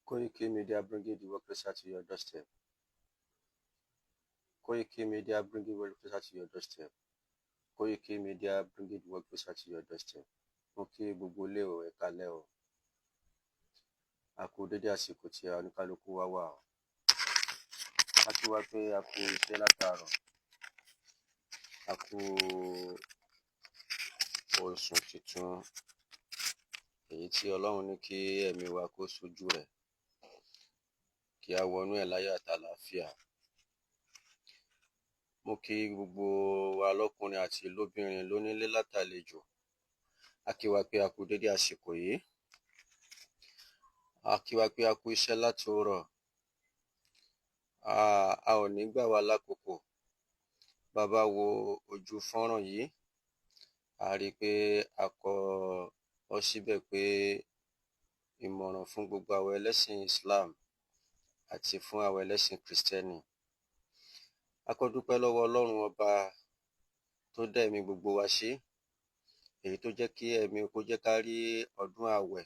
Koiki Media, bringing the world closer to your doorstep. Koiki Media, bringing the world closer to your doorstep. Koiki Media, bringing the world closer to your doorstep. Mo kí gbogbo ilé o, ẹ káalẹ́ o. A kú dédé àsìkò tí oníkálukú wa wà o. A kí wa pé a kú iṣẹ́ látàárọ̀. A kú oṣù tuntun èyí tí Ọlọ́run ní kí ẹ̀mí wa kó ṣojú rẹ̀, kí a wọnú ẹ̀ láyọ̀ àtàlàáfíà. Mo kí gbogbo wa lọ́kùnrin àti lóbìnrin, lónílé látàlejò. A kí wa pé a kú dédé àsìkò yìí. A kí wa pé a kú iṣẹ́ látòórọ̀. A ò ní gbà wá lákòókò. Bá a bá wo ojú fọ́nrán yìí, a rí i pé a kọ ọ́ síbẹ̀ pé ìmọ̀ràn fún gbogbo àwọn ẹlẹ́sìn Islam àti fún àwọn ẹlẹ́sìn Kristẹni. A kọ́ dúpẹ́ lọ́wọ́ Ọlọ́run Ọba tó dá ẹ̀mí gbogbo wa sí, èyí tó jẹ́ kí ẹ̀mí kó jẹ́ ká rí ọdún ààwẹ̀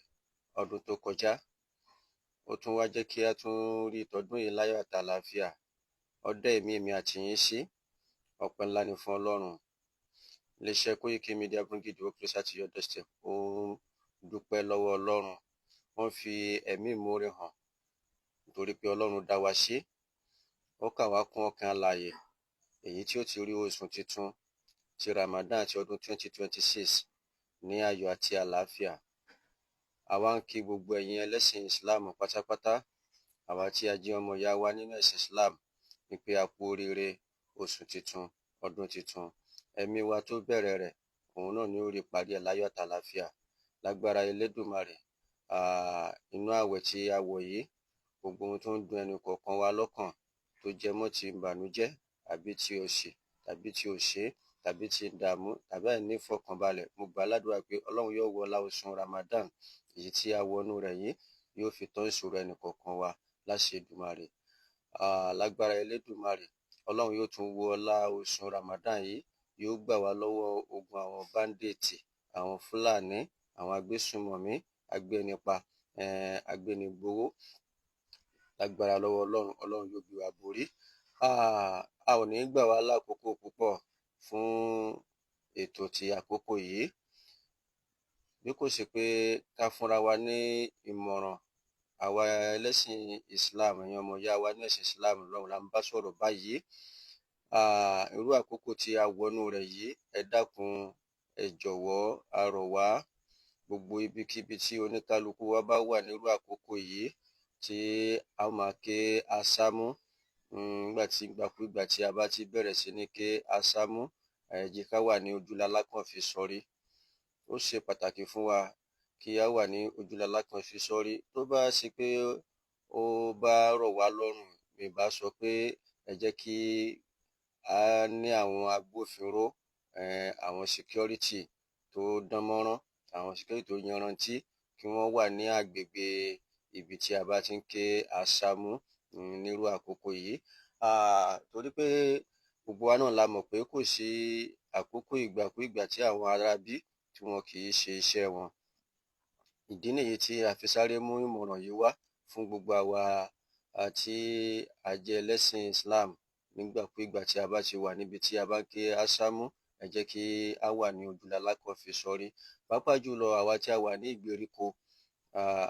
ọdún tó kọjá. Ó tún wá jẹ́ kí á tún rí tọdún yìí láyọ̀ àtàlàáfíà. Ó dá ẹ̀mí èmi àti yín sí. Ọpẹ́ ńlá ni fún Ọlọ́run. Iléeṣẹ́ Koiki Media, bringing the world closer to your doorstep, ó ń dúpẹ́ lọ́wọ́ Ọlọ́run. Wọ́n fi ẹ̀mí ìmoore hàn nítorí pé Ọlọ́run dá wa sí. Ó kà wá kún ọkàn alààyè èyí tí ó ti rí oṣù tuntun ti Ramadan ti ọdún 2026 ní ayọ̀ àti àlàáfíà. Àwa ń kí gbogbo ẹ̀yin ẹlẹ́sìn Islam pátápátá, àwa tí a jẹ́ ọmọ ìyá wa nínú ẹ̀sìn Islam, ní pé a kú oríire oṣù tuntun, ọdún tuntun. Ẹ̀mí wa tó bẹ̀rẹ̀ rẹ̀, òun náà ni ó rí parí ẹ̀ láyọ̀ àtàlàáfíà. Lágbára Elédùmarè, inú ààwẹ̀ tí a wọ̀ yìí, gbogbo ohun tó ń dun ẹnì kọ̀ọ̀kan wa lọ́kàn tó jẹ mọ́ ti ìbànújẹ́ àbí ti òṣì tàbí ti òṣé tàbí ti ìdààmú tàbí àìnífọ̀kànbalẹ̀, mo gbà á ládùúrà pé Ọlọ́run yóò wọlá oṣù Ramadan èyí tí a wọnú rẹ̀ yìí, yóò fi tán ìṣòro ẹnì kọ̀ọ̀kan wa láṣẹ Èdùmàrè. Lágbára Elédùmarè, Ọlọ́run yóò tún wo ọlá oṣù Ramadan yìí, yóò gbà wá lọ́wọ́ ogun àwọn bandits, àwọn Fúlàní, àwọn agbésùnmọ̀mí, agbénipa, agbénigbowó. Lágbára lọ́wọ́ Ọlọ́run, Ọlọ́run yóò gbé wa borí. A ò ní gbà wá lákòókò púpọ̀ fún ètò ti àkókò yìí, bí kò ṣe pé ká fúnra wa ní ìmọ̀ràn. Àwa ẹlẹ́sìn Islam, ẹ̀yin ọmọ ìyá wa ní ẹ̀sìn Islam lọ́hùn la ń bá sọ̀rọ̀ báyìí. Irú àkókò tí a wọnú rẹ̀ yìí, ẹ dákun, ẹ jọ̀wọ́, a rọ̀ wá, gbogbo ibikíbi tí oníkálukú wa bá wà nírú àkókò yìí tí a máa ké asámú, nígbà tí ìgbàkúgbà tí a bá ti bẹ̀rẹ̀ sí ní ké asámú, ẹ jẹ́ ká wà ní ojúlalákàn fi sọrí. Ó ṣe pàtàkì fún wa kí a wà ní ojúlalákàn fi sọrí. Tó bá ṣe pé ó bá rọ̀ wá lọ́rùn, mi bá sọ pé ẹ jẹ́ kí a ní àwọn agbófinró, àwọn security tó dán mọ́rán, àwọn security tó yanrantí, kí wọ́n wà ní agbègbè ibi tí a bá ti ń ké asámú nírú àkókò yìí, torí pé gbogbo wa náà la mọ̀ pé kò sí àkókò ìgbàkúìgbà tí àwọn aráabí tí wọn kì í ṣe iṣẹ́ wọn. Ìdí nìyí tí a fi sáré mú ìmọ̀ràn yìí wá fún gbogbo àwa tí a jẹ́ ẹlẹ́sìn Islam. Nígbàkúìgbà tí a bá ti wà níbi tí a bá ń ké asámú, ẹ jẹ́ kí a wà ní ojúlalákàn fi sọrí. Pàápàá jùlọ àwa tí a wà ní ìgbèríko,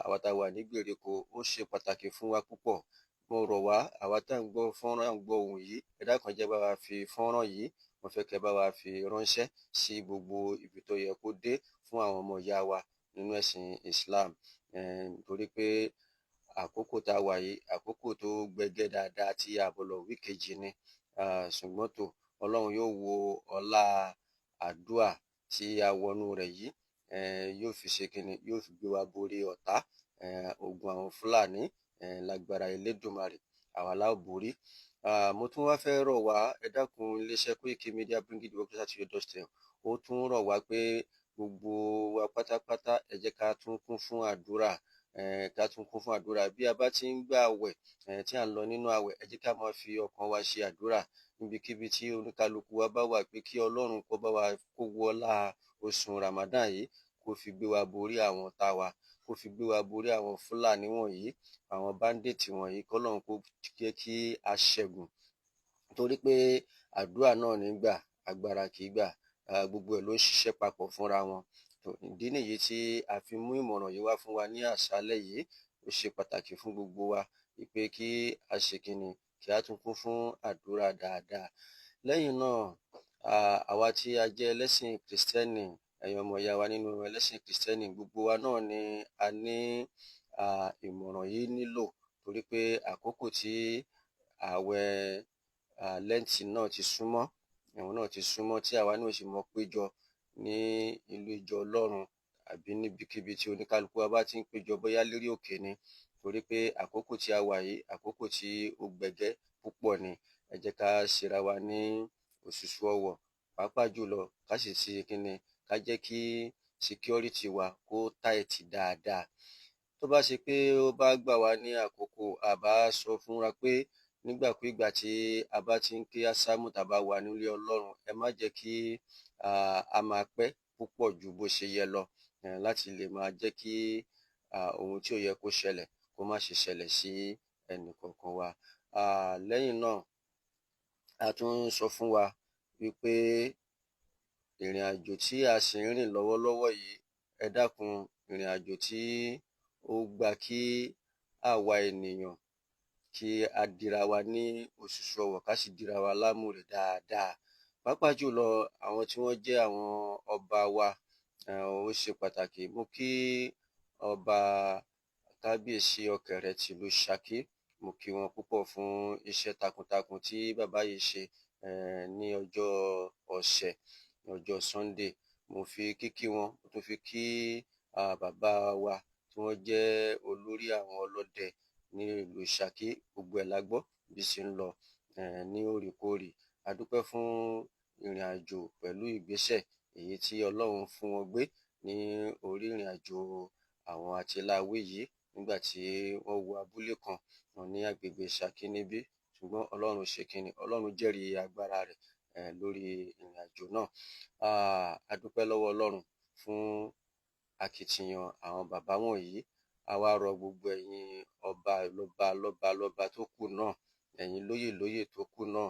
àwa tá a wà ní ìgbèríko, ó ṣe pàtàkì fún wa púpọ̀. Mo rọ̀ wá, àwa tá à ń gbọ́ fọ́nrán, à ń gbọ́ ohùn yìí, ẹ dákun, ẹ jẹ́ bá wa fi fọ́nrán yìí, mo fẹ́ kẹ́ bá wa fi ránṣẹ́ sí gbogbo ibi tó yẹ kó dé fún àwọn ọmọ ìyá wa nínú ẹ̀sìn Islam, torí pé àkókò tá a wà yìí, àkókò tó gbẹgẹ́ dáadáa tí a bọ̀lọ̀ wí kejì ni. Ṣùgbọ́n tó Ọlọ́run yóò wo ọlá àdúà tí a wọnú rẹ̀ yìí, yóò fi ṣe kíni, yóò fi gbé wa borí ọ̀tá, ogun àwọn Fúlàní. Lágbára Elédùmarè, àwa la ó borí. Mo tún wá fẹ́ rọ̀ wá, ẹ dákun. Iléeṣẹ́ Koiki Media, bringing the world closer to your doorstep, ó tún rọ̀ wá pé gbogbo wa pátápátá, ẹ jẹ́ ká tún kún fún àdúrà, ká tún kún fún àdúrà. Bí a bá ti ń gbà àwẹ̀, tí à ń lọ nínú àwẹ̀, ẹ jẹ́ ká máa fi ọkàn wa ṣe àdúrà níbikíbi tí oníkálukú wa bá wà pé kí Ọlọ́run kó bá wa kó wọlá oṣù Ramadan yìí, kó fi gbé wa borí àwọn ọ̀tá wa, kó kó fi gbé wa borí àwọn Fúlàní wọ̀nyí, àwọn báńdíìtì wọ̀nyí, kọ́lọ́run kó jẹ́ kí a ṣẹ́gun, torí pé àdúrà náà ní gbà, agbára kì í gbà. Gbogbo ẹ̀ ló ń ṣiṣẹ́ papọ̀ fúnra wọn. Ìdí nìyí tí a fi mú ìmọ̀ràn yìí wá fún wa ní àṣálẹ́ yìí. Ó ṣe pàtàkì fún gbogbo wa wípé kí a ṣe kíni, kí a tún kún fún àdúrà dáadáa. Lẹ́yìn náà, àwa tí a jẹ́ ẹlẹ́sìn kìrìsìtẹ́nì, ẹ̀yin ọmọ ìyá wa nínú ẹlẹ́sìn kìrìsìtẹ́nì, gbogbo wa náà ni a ní ìmọ̀ràn yìí nílò, torí pé àkókò tí ààwẹ̀ lẹ́ǹtì náà ti súnmọ́, ìwọ̀n náà ti súnmọ́, tí àwa náà sì mọ̀ péjọ ní ìlú ìjọ Ọlọ́run àbí níbikíbi tí oníkálukú wa bá ti ń péjọ, bóyá lérí òkè ni, torí pé àkókò tí a wà yìí, àkókò tí ó gbẹgẹ́ púpọ̀ ni. Ẹ jẹ́ ká ṣera wa ní òṣùṣù ọwọ̀, pàápàá jùlọ ká sì ṣe kíni, ká jẹ́ kí security wa kó tight dáadáa. Tó bá ṣe pé ó bá gbà wá ní àkókò, a bá sọ fúnra pé nígbàkúìgbà tí a bá ti ń ké ásámù tàbá wà nílé Ọlọ́run, ẹ má jẹ́ kí a máa pẹ́ púpọ̀ ju bó ṣe yẹ lọ, láti lè máa jẹ́ kí ohun tí ò yẹ kó ṣẹlẹ̀ kó má ṣe ṣẹlẹ̀ sí ẹnì kọ̀ọ̀kan wa. Lẹ́yìn náà, a tún ń sọ fún wa wípé ìrìn àjò tí a sì ń rìn lọ́wọ́lọ́wọ́ yìí, ẹ dákun, ìrìn àjò tí ó gba kí àwa ènìyàn kí a dira wa ní òṣùṣù ọwọ̀, ká sì dira wa lámùrè dáadáa, pàápàá jùlọ àwọn tí wọ́n jẹ́ àwọn ọba wa. Ó ṣe pàtàkì. Mo kí ọba kábíyèsí Ọ̀kẹ̀rẹ̀ tìlú Ṣakí, mo kí wọn púpọ̀ fún iṣẹ́ takuntakun tí bàbá yìí ṣe ní ọjọ́ ọ̀sẹ̀, ní ọjọ́ Sunday. Mo fi kíkí wọn, mo tún fi kí bàbá wa tí wọ́n jẹ́ olórí àwọn ọlọ́dẹ ní ìlú Ṣakí. Gbogbo ẹ̀ la gbọ́ bí ṣe ń lọ ní òrèkóòrè. A dúpẹ́ fún ìrìn àjò pẹ̀lú ìgbésẹ̀ èyí tí Ọlọ́run fún wọn gbé ní orí ìrìn àjò àwọn atiláwí yìí nígbà tí wọ́n wọ abúlé kan wọn ní agbègbè Ṣakí níbí. Ṣùgbọ́n Ọlọ́run ṣe kíni, Ọlọ́run jẹ́rìí agbára rẹ̀ lórí ìrìn àjò náà. A dúpẹ́ lọ́wọ́ Ọlọ́run fún akitiyan àwọn bàbá wọ̀nyí. A wá rọ gbogbo ẹ̀yin ọba lọ́ba lọ́ba lọ́ba tó kù náà, ẹ̀yin lóyè lóyè tó kù náà,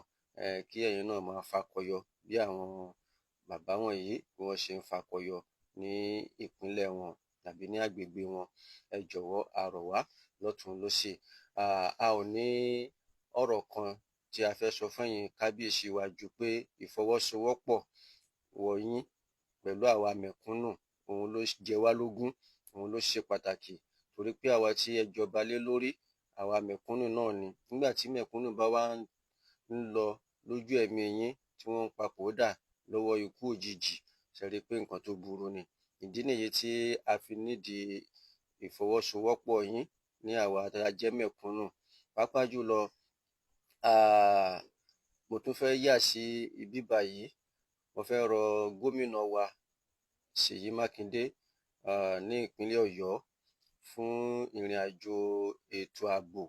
kí ẹ̀yin náà máa fakọyọ bí àwọn bàbá wọ̀nyí bí wọ́n ṣe ń fakọyọ ní ìpínlẹ̀ wọn tàbí ní agbègbè wọn. Ẹ jọ̀wọ́, a rọ̀ wá lọ́tùn lósì. A ò ní ọ̀rọ̀ kan tí a fẹ́ sọ fún ẹ̀yin kábíyèsí wa ju pé ìfọwọ́sowọ́pọ̀ wọ̀nyí pẹ̀lú àwa mẹ̀kúnnù, òun ló jẹ wá lógún, òun ló ṣe pàtàkì, torí pé àwa tí ẹ jọba lé lórí, àwa mẹ̀kúnnù náà ni. Nígbà tí mẹ̀kúnnù bá wá ń lọ lójú ẹ̀mí yín, tí wọ́n ń papòdà lọ́wọ́ ikú òjijì, ṣe rí i pé nǹkan tó burú ni. Ìdí nìyí tí a fi nídìí ìfọwọ́sowọ́pọ̀ yín ní àwa tá a jẹ́ mẹ̀kúnnù, pàápàá jùlọ. Mo tún fẹ́ yà sí ibí báyìí, mo fẹ́ rọ gómìnà wa Ṣèyí Mákindé ní ìpínlẹ̀ Ọ̀yọ́ fún ìrìn àjò ètò ààbò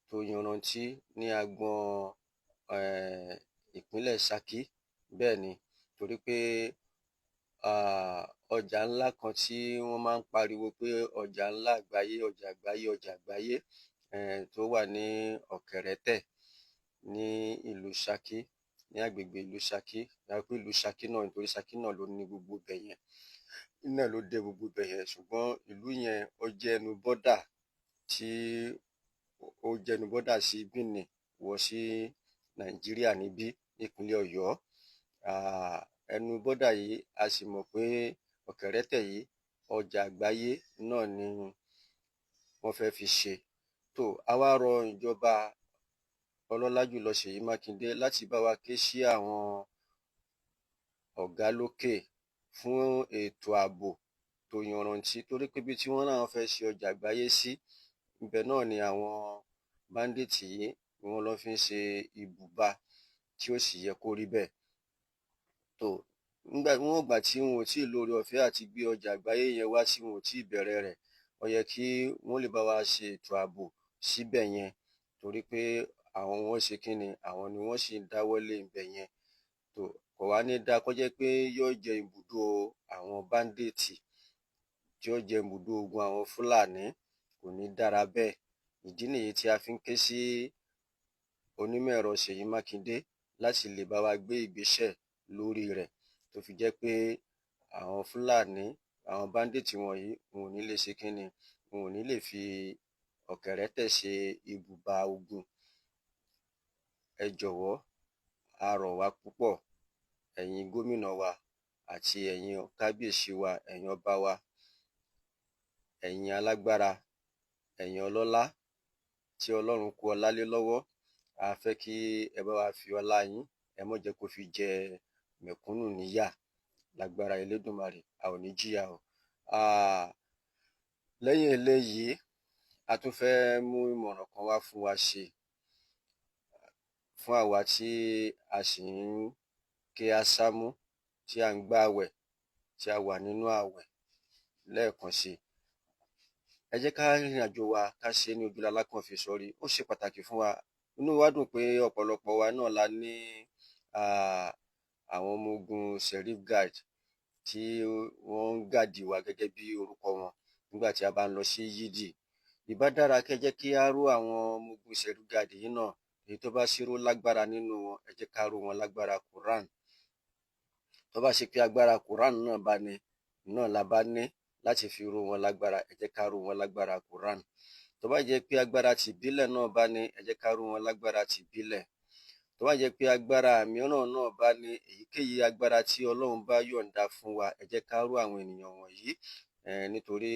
tó yanrantí ní agbọn ìpínlẹ̀ Ṣakí. Bẹ́ẹ̀ ni, torí pé ọjà ńlá kan tí wọ́n máa ń pariwo pé ọjà ńlá àgbáyé, ọjà àgbáyé, ọjà àgbáyé, tó wà ní Ọ̀kẹ̀rẹ̀tẹ̀ ní ìlú Ṣakí, ní agbègbè ìlú Ṣakí, pé ìlú Ṣakí náà, nítorí Ṣakí náà ló ní gbogbo ibẹ̀ yẹn, náà ló dé gbogbo ibẹ̀ yẹn. Ṣùgbọ́n ìlú yẹn, ó jẹ́ ẹnu bọ́dà tí ó jẹ́ ẹnu bọ́dà sí Benin wọ sí Nàìjíríà níbí nípínlẹ̀ Ọ̀yọ́. Ẹnu bọ́dà yìí, a sì mọ̀ pé Ọ̀kẹ̀rẹ̀tẹ̀ yìí, ọjà àgbáyé náà ni wọ́n fẹ́ fi ṣe. Tó a wá rọ ìjọba ọlọ́lá jùlọ Ṣèyí Mákindé láti bá wa ké sí àwọn ọ̀gá lókè fún ètò ààbò tó yanrantí, torí pé ibi tí wọ́n náà fẹ́ ṣe ọjà àgbáyé sí, ibẹ̀ náà ni àwọn báńdíìtì yìí ni wọ́n lọ fi ń ṣe ibùba, tí ó sì yẹ kó rí bẹ́ẹ̀. Tó nígbà níwọ̀n ìgbà tí wọn ò tí ì lóore ọ̀fẹ́ àti gbé ọjà àgbáyé yẹn wá, tí wọn ò tí ì bẹ̀rẹ̀ rẹ̀, ó yẹ kí wọ́n lè bá wa ṣe ètò ààbò síbẹ̀ yẹn, torí pé àwọn wọn ṣe kíni, àwọn ni wọ́n sì ń dáwọ́lé ibẹ̀ yẹn. Tó kò wá ní dáa kó jẹ́ pé yóò jẹ́ ibùdó àwọn báńdíìtì. tí ó jẹ́ ibùdó ogun àwọn Fúlàní, kò ní dára bẹ́ẹ̀. Ìdí nìyí tí a fi ń ké sí onímọ̀ ẹ̀rọ Ṣèyí Mákindé láti lè bá wa gbé ìgbésẹ̀ lórí rẹ̀, tó fi jẹ́ pé àwọn Fúlàní, àwọn bandit wọ̀nyí, wọn ò ní lè ṣe kínni, wọn ò ní lè fi Ọ̀kẹ̀rẹ̀tẹ̀ ṣe ibùba ogun. Ẹ jọ̀wọ́, a rọ̀ wá púpọ̀, ẹ̀yin gómìnà wa àti ẹ̀yin kábíyèsí wa, ẹ̀yin ọba wa, ẹ̀yin alágbára, ẹ̀yin ọlọ́lá tí Ọlọ́run kó ọlá lé lọ́wọ́. A fẹ́ kí ẹ bá wa fi ọlá yín, ẹ má jẹ́ kó fi jẹ mẹ̀kúnnù níyà. Lágbára Elédùmarè, a ò ní jìyà o. Lẹ́yìn eléyìí, a tún fẹ́ mú ìmọ̀ràn kan wá fún wa ṣe fún àwa tí a sì ń ké ásámú, tí à ń gbààwẹ̀, tí a wà nínú ààwẹ̀ lẹ́ẹ̀kan sí i. Ẹ jẹ́ ká rìnrìn àjò wa, ká ṣe é ní ojú lalákàn fi sọrí. Ó ṣe pàtàkì fún wa. Inú wa dùn pé ọ̀pọ̀lọpọ̀ wa náà la ní àwọn ọmọ ogun Sheriff Guard tí wọ́n ń guard wa gẹ́gẹ́ bí orúkọ wọn nígbà tí a bá ń lọ sí yídì. Ìbá dára kẹ́ jẹ́ kí á ró àwọn ọmọ ogun Sheriff Guard yìí náà. Èyí tó bá ṣírò lágbára nínú wọn, ẹ jẹ́ ká ró wọn lágbára Quran. Tó bá ṣe pé agbára Quran náà bá ní náà la bá ní láti fi ró wọn lágbára, ẹ jẹ́ ká ró wọn lágbára Quran. Tó bá jẹ́ pé agbára tìbílẹ̀ náà bá ní, ẹ jẹ́ ká ró wọn lágbára tìbílẹ̀. Tó bá jẹ́ pé agbára mìíràn náà bá ní, èyíkéyìí agbára tí Ọlọ́run bá yọ̀ǹda fún wa, ẹ jẹ́ ká ró àwọn ènìyàn wọ̀nyí. Nítorí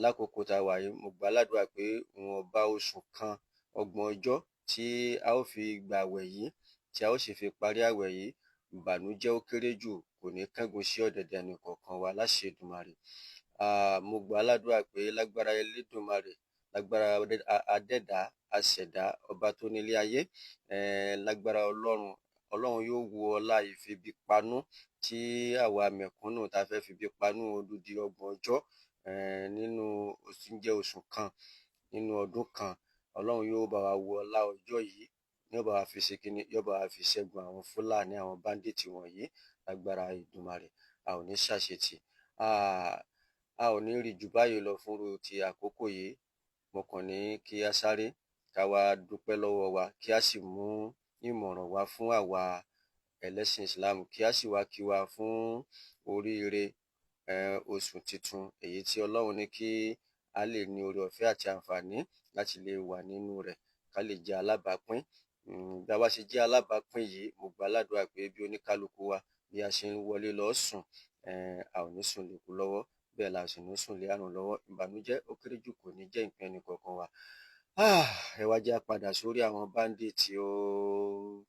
lákòókò tá a wà yìí, mo gbà ládùúrà pé ìwọ̀nba oṣù kan, 30 ọjọ́ tí a ó fi gbààwẹ̀ yìí, tí a ó sì fi parí àwẹ̀ yìí, ìbànújẹ́ ó kéré jù kò ní kángun sí ọ̀dẹ̀dẹ̀ ẹnìkọ̀ọ̀kan wa láṣẹ Èdùmàrè. Mo gbà ládùúrà pé lágbára Elédùmarè, lágbára Adẹ́dàá, Aṣẹ̀dá, ọba tó nílé ayé, lágbára Ọlọ́run, Ọlọ́run yóò wo ọlá ìfebipanú tí àwa mẹ̀kúnnù tá a fẹ́ febi panú odidi 30 ọjọ́ nínú oṣù ń jẹ́ oṣù kan nínú ọdún kan. Ọlọ́run yóò bá wa wo ọlá ọjọ́ yìí, yóò bá wa fi ṣe kíni, yóò bá wa fi ṣẹ́gun àwọn Fúlàní, àwọn bandit wọ̀nyí lágbára Èdùmàrè. A ò ní ṣàṣetì. A ò ní rí jù báyìí lọ fúnru ti àkókò yìí. Mo kàn ní kí a sáré ká wá dúpẹ́ lọ́wọ́ wa, kí a sì mú ìmọ̀ràn wá fún àwa ẹlẹ́sìn Islam, kí a sì wá kí wa fún oríire oṣù tuntun èyí tí Ọlọ́run ní kí a lè ní oore ọ̀fẹ́ àti àǹfààní láti lè wà nínú rẹ̀, ká lè jẹ́ alábàápín. Bí a bá ṣe jẹ́ alábàápín yìí, mo gbà ládùúrà pé bí oníkálukú wa bí a ṣe ń wọlé lọ sùn, a ò ní sùn lékú lọ́wọ́, bẹ́ẹ̀ la sì ní sùn lé àrùn lọ́wọ́. Ìbànújẹ́ ó kéré jù kò ní jẹ́ ìpín ẹnì kọ̀ọ̀kan wa. Ẹ wá jẹ́ á padà sórí àwọn bandit o.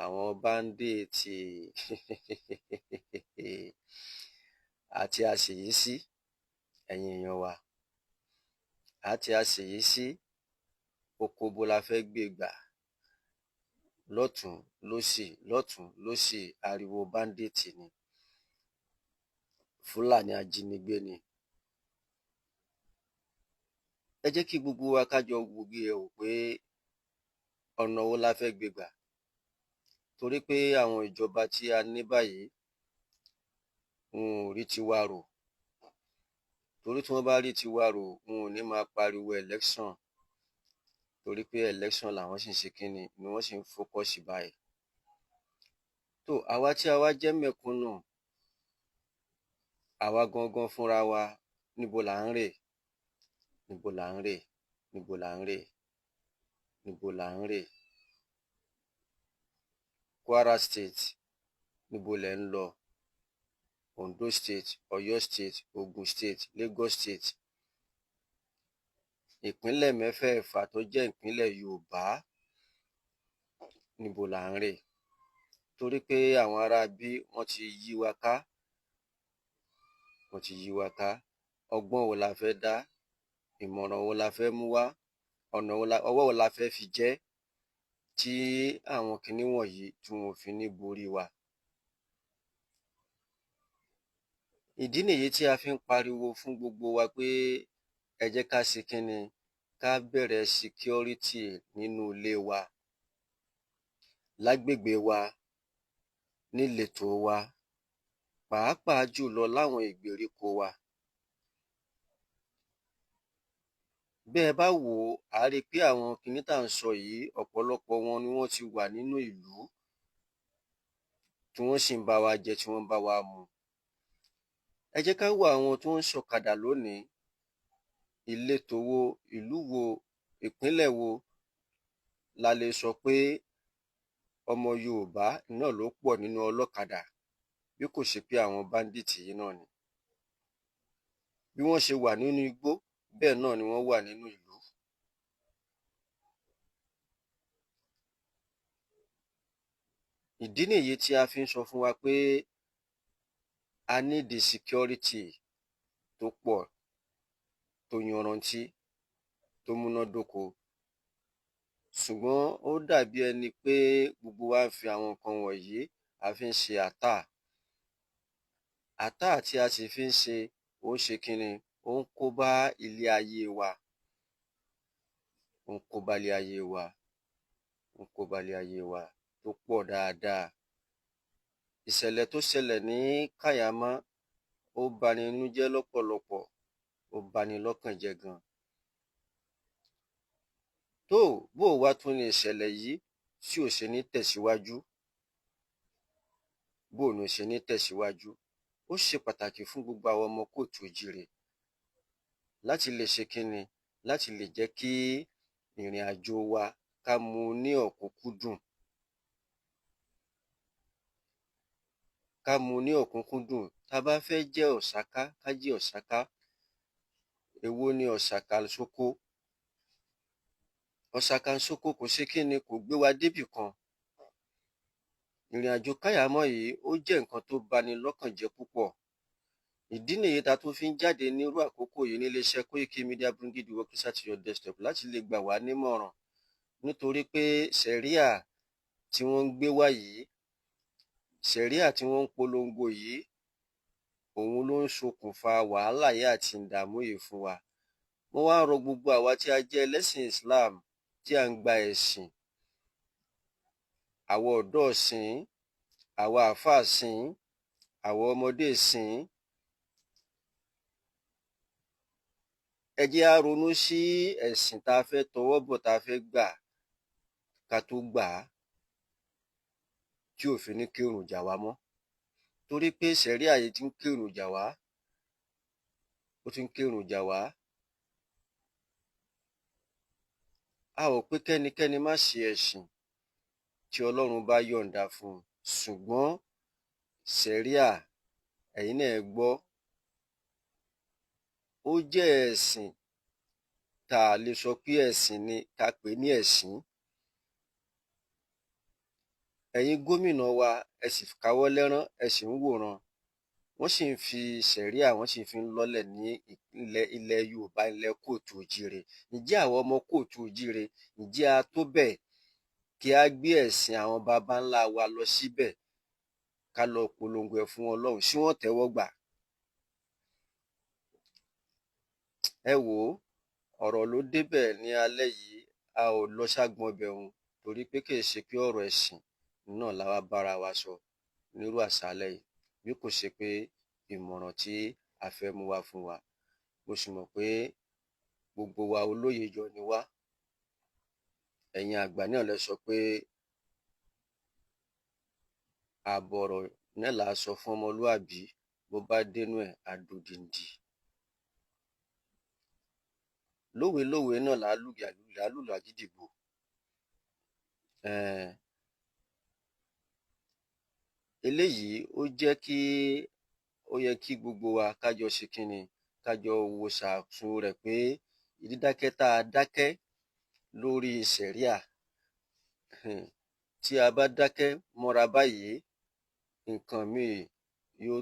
Àwọn bandit àti àṣèyísí, ẹ̀yin èèyàn wa, àti àṣèyísí, oko bo la fẹ́ gbé gbà, lọ́tùn lósì, lọ́tùn lósì, ariwo bandit ni, Fúlàní ajínigbé ni. Ẹ jẹ́ kí gbogbo wa ká jọ wòye ẹ̀ wò pé ọ̀nà wo la fẹ́ gbé gbà, torí pé àwọn ìjọba tí a ní báyìí, wọn ò rí tiwa rò. Torí tí wọ́n bá rí tiwa rò, wọn ò ní máa pariwo election, torí pé election làwọn sì ń ṣe kínni ni wọ́n sì ń focus báyìí. Tó àwa tí a wá jẹ́ mẹ̀kúnnù, àwa gangan fúnra wa, níbo là ń rè? Níbo là ń rè? Níbo là ń rè? Níbo là ń rè? Kwara State, níbo lẹ̀ ń lọ? Ondo State, Ọ̀yọ́ State, Ogun State, Lagos State, ìpínlẹ̀ mẹ́fẹ̀ẹ̀fà tó jẹ́ ìpínlẹ̀ Yorùbá, níbo là ń rè? Torí pé àwọn ará bí wọ́n ti yí wa ká, wọ́n ti yí wa ká. Ọgbọ́n wo la fẹ́ dá? Ìmọ̀ràn wo la fẹ́ mú wá? Ọ̀nà wo la, ọwọ́ wo la fẹ́ fi jẹ́ tí àwọn kinní wọ̀nyí tí wọn ò fi ní borí wa? Ìdí nìyí tí a fi ń pariwo fún gbogbo wa pé ẹ jẹ́ ká ṣe kínni, ká bẹ̀rẹ̀ security nínú ilé wa, lágbègbè wa, níletò wa. Pàápàá jùlọ láwọn ìgbèríko wa. Bẹ́ ẹ bá wò ó, à á rí i pé àwọn kinní tá à ń sọ yìí, ọ̀pọ̀lọpọ̀ wọn ni wọ́n ti wà nínú ìlú tí wọ́n sì ń bá wa jẹ, tí wọ́n ń bá wa mu. Ẹ jẹ́ ká wo àwọn tó ń ṣọ̀kadà lónìí. Ìletò wo, ìlú wo, ìpínlẹ̀ wo la lè sọ pé ọmọ Yorùbá náà ló pọ̀ nínú ọlọ́kadà, bí kò ṣe pé àwọn bandit yìí náà ni? Bí wọ́n ṣe wà nínú igbó, bẹ́ẹ̀ náà ni wọ́n wà nínú ìlú. Ìdí nìyí tí a fi ń sọ fún wa pé a need security tó pọ̀, tó yanrantí, tó múnádóko. Ṣùgbọ́n ó dàbí ẹni pé gbogbo wa ń fi àwọn nǹkan wọ̀nyí, a fi ń ṣe àtà. Àtà tí a sì fi ń ṣe, ó ń ṣe kíni? Ó ń kó bá ilé ayé wa. Ó ń kó bá ilé ayé wa. Ó ń kó bá ilé ayé wa tó pọ̀ dáadáa. Ìṣẹ̀lẹ̀ tó ṣẹlẹ̀ ní Kàyámà, ó bani nínú jẹ́ lọ́pọ̀lọpọ̀, ó bani lọ́kàn jẹ́ gan. Tó bó o wá tún ní ìṣẹ̀lẹ̀ yìí tí ò ṣe ní tẹ̀síwájú, bó o ní ò ṣe ní tẹ̀síwájú, ó ṣe pàtàkì fún gbogbo àwọn ọmọ kóòtù òjíire láti lè ṣe kínni, láti lè jẹ́ kí ìrìn àjò wa ká mú un ní ọ̀kúnkúndùn. Ká mú un ní ọ̀kúnkúndùn. Tá a bá fẹ́ jẹ́ ọ̀sáká, ká jẹ́ ọ̀sáká. Èwo ni ọ̀sàkà soko? Ọ̀sàkà soko kò ṣe kínni, kò gbé wa débì kan. Ìrìn àjò Kàyámà yìí, ó jẹ́ nǹkan tó bani lọ́kàn jẹ́ púpọ̀. Ìdí nìyí tá a tún fi ń jáde nírú àkókò yìí níléeṣẹ́ Koiki Media, bringing the work closer to your desktop, láti lè gbà wá nímọ̀ràn, nítorí pé sẹ̀ríà tí wọ́n ń gbé wá yìí, sẹ̀ríà tí wọ́n ń polongo yìí, òun ló ń ṣokùnfà wàhálà yìí àti ìdààmú yìí fún wa. Mo wá ń rọ gbogbo àwa tí a jẹ́ ẹlẹ́sìn Islam, tí à ń gba ẹ̀sìn, àwọn ọ̀dọ́ ìsìn, àwa àáfàá ìsìn, àwọn ọmọdé ìsìn, ẹ jẹ́ á ronú sí ẹ̀sìn tá a fẹ́ tọwọ́ bọ̀, tá a fẹ́ gbà, ká tó gbà á, tí ò fi ní kírun jà wá mọ́. Torí pé sẹ̀ríà yìí ti ń kírun jà wá, ó ti ń kírun jà wá. A ò pé kẹ́nikẹ́ni má ṣe ẹ̀sìn tí Ọlọ́run bá yọ̀ǹda fún un, ṣùgbọ́n sẹ̀ríà, ẹ̀yin náà ẹ gbọ́, ó jẹ́ ẹ̀sìn tá a lè sọ pé ẹ̀sìn ni, ká pè é ní ẹ̀sìn. Ẹ̀yin gómìnà wa, ẹ sì káwọ́ lẹ́rán, ẹ sì ń wòran. Wọ́n sì ń fi sẹ̀ríà, wọ́n sì fi ń lọ́lẹ̀ ní ilẹ̀ Yorùbá, ilẹ̀ kóòtù òjíire. Ǹjẹ́ àwọn ọmọ kóòtù òjíire, ǹjẹ́ a tó bẹ́ẹ̀ kí á gbé ẹ̀sìn àwọn baba ńlá wa lọ síbẹ̀, ká lọ polongo ẹ̀ fún wọn lọ́hùn-ún, ṣé wọ́n tẹ́wọ́ gbà? Ẹ wò ó, ọ̀rọ̀ ló débẹ̀ ní alẹ́ yìí. A ò lọ ságbọn ibẹ̀ hun, torí pé kì í ṣe pé ọ̀rọ̀ ẹ̀sìn náà la wá bára wa sọ nírú àṣálẹ́ yìí, bí kò ṣe pé ìmọ̀ràn tí a fẹ́ mú wá fún wa. Mo sì mọ̀ pé gbogbo wa, olóye jọ ni wá. Ẹ̀yin àgbà náà lẹ sọ pé ààbọ̀ ọ̀rọ̀ náà là á sọ fún ọmọlúàbí, bó bá dénú ẹ̀, á dodindi. Lówelówe náà là á lùlù àgídìgbo. Eléyìí ó jẹ́ kí ó yẹ kí gbogbo wa ká jọ ṣe kínni, ká jọ wo sàsún rẹ̀ pé dídákẹ́ tá a dákẹ́ lórí sẹ̀ríà, tí a bá dákẹ́ mọ́ra báyìí, nǹkan míì yóò,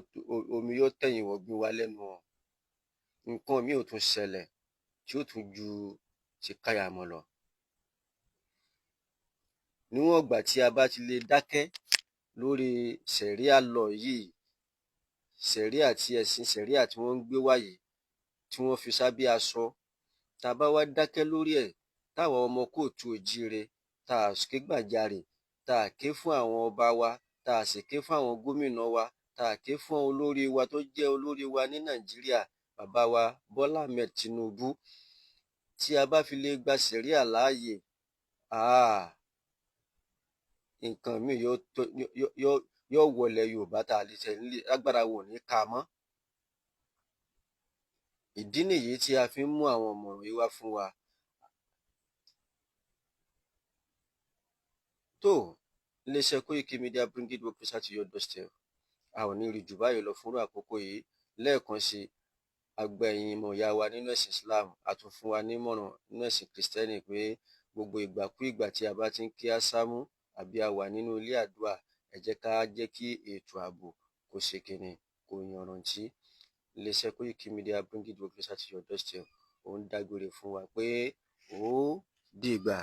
omi yóò tẹ̀yìn wọ̀gbìn wa lẹ́nu o. Nǹkan míì ò tún ṣẹlẹ̀ tí ó tún ju ti Kàyámà lọ. Níwọ̀n ìgbà tí a bá ti lè dákẹ́ lórí sẹ̀ríà lọ yìí, sẹ̀ríà tí ẹ̀sìn sẹ̀ríà tí wọ́n ń gbé wá yìí, tí wọ́n fi sábẹ́ aṣọ, tá a bá wá dákẹ́ lórí ẹ̀, táwa ọmọ kóòtù òjíire, tá a ké gbàjarè, tá a ké fún àwọn ọba wa, tá a sì ké fún àwọn gómìnà wa, Pàtàkì fún olórí wa tó jẹ́ olórí wa ní Nàìjíríà, bàbá wa Bọ́lá Ahmed Tinubu. Tí a bá fi lè gba sẹ̀ríà láàyè, nǹkan míì yóò wọlé Yorùbá tá a lè tẹ̀ nílé lágbára wò ní ká mọ́. Ìdí nìyí tí a fi ń mú àwọn ìmọ̀ràn yìí wá fún wa. Tó iléeṣẹ́ Koiki Media, bringing work closer to your doorstep. A ò ní rí jù báyìí lọ fúnrú àkókò yìí. Lẹ́ẹ̀kan sí, a gba ẹ̀yin ọmọ ìyá wa nínú ẹ̀sìn Islam, a tún fún wa nímọ̀ràn nínú ẹ̀sìn Kristẹni pé gbogbo ìgbàkúìgbà tí a bá ti ń kí ásámú àbí a wà nínú ilé àdúà, ẹ jẹ́ ká jẹ́ kí ètò ààbò kó ṣe kíni, kó yanrantí. Iléeṣẹ́ Koiki Media, bringing work closer to your doorstep, ó ń dágbére fún wa pé ó dìgbà.